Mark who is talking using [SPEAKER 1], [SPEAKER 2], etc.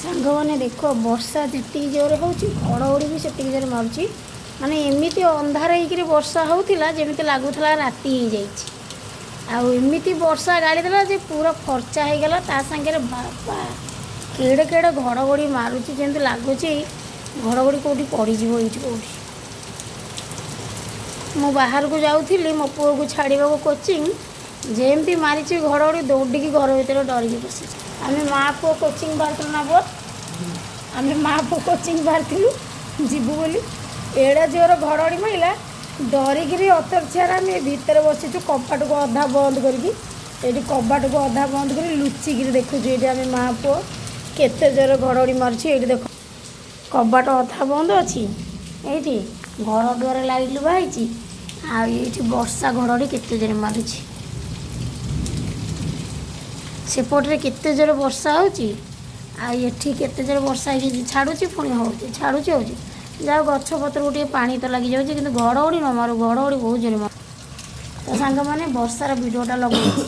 [SPEAKER 1] ସାଙ୍ଗମାନେ ଦେଖ, ବର୍ଷା ଯେତିକି ଜୋରେ ହେଉଛି, ଘଡ଼ଘଡ଼ି ବି ସେତିକି ଜୋରେ ମାରୁଛି। ମାନେ ଏମିତି ଅନ୍ଧାର ହେଇକିରି ବର୍ଷା ହେଉଥିଲା, ଯେମିତି ଲାଗୁଥିଲା ରାତି ହେଇଯାଇଛି। ଆଉ ଏମିତି ବର୍ଷା ଗାଳିଦେଲା ଯେ ପୁରା ଫର୍ଚା ହେଇଗଲା। ତା ସାଙ୍ଗରେ ବାବା, କେଡ଼େ କେଡ଼େ ଘଡ଼ଘଡ଼ି ମାରୁଛି, ଯେମିତି ଲାଗୁଛି ଘଡ଼ଘଡ଼ି କେଉଁଠି ପଡ଼ିଯିବ ଏଇଠି କେଉଁଠି। ମୁଁ ବାହାରକୁ ଯାଉଥିଲି ମୋ ପୁଅକୁ ଛାଡ଼ିବାକୁ କୋଚିଂ, ଯେମିତି ମାରିଛି ଘଡ଼ଘଡ଼ି, ଦୌଡ଼ିକି ଘର ଭିତରେ ଡରିକି ପଶିଛି। ଆମେ ମା ପୁଅ କୋଚିଂ ବାହାରିଥିଲୁ ନା ପୁଅ? ଆମେ ମା ପୁଅ କୋଚିଂ ବାହାରିଥିଲୁ ଯିବୁ ବୋଲି, ଏଡ଼େ ଜୋର ଘଡ଼ଘଡ଼ି ମାରିଲା, ଡରିକିରି ଅତର୍ଚ୍ଛାରେ ଆମେ ଭିତରେ ବସିଛୁ କବାଟକୁ ଅଧା ବନ୍ଦ କରିକି। ଏଇଠି କବାଟକୁ ଅଧା ବନ୍ଦ କରି ଲୁଚିକିରି ଦେଖୁଛୁ ଏଇଠି ଆମେ ମା ପୁଅ, କେତେ ଜୋର ଘଡ଼ଘଡ଼ି ମାରୁଛି। ଏଇଠି ଦେଖ, କବାଟ ଅଧା ବନ୍ଦ ଅଛି, ଏଇଠି ଘର ଦୁଆରେ ଲାଇଟ୍ ଲିଭା ହେଇଛି ଆଉ ଏଇଠି ବର୍ଷା ଘଡ଼ଘଡ଼ି କେତେ ଜୋରେ ମାରୁଛି। ସେପଟରେ କେତେ ଜୋରେ ବର୍ଷା ହେଉଛି ଆଉ ଏଠି କେତେ ଜୋରେ ବର୍ଷା ହେଇଛି। ଛାଡ଼ୁଛି, ପୁଣି ହେଉଛି, ଛାଡ଼ୁଛି, ହେଉଛି। ଯାହା ଗଛ ପତ୍ରକୁ ଟିକେ ପାଣି ତ ଲାଗିଯାଉଛି, କିନ୍ତୁ ଘଡ଼ଘଡ଼ି ନ ମାରୁ, ଘଡ଼ଘଡ଼ି ବହୁତ ଜୋରେ ମାରୁ। ତ ସାଙ୍ଗମାନେ, ବର୍ଷାର ଭିଡ଼ିଓଟା ଲଗାଉଛି।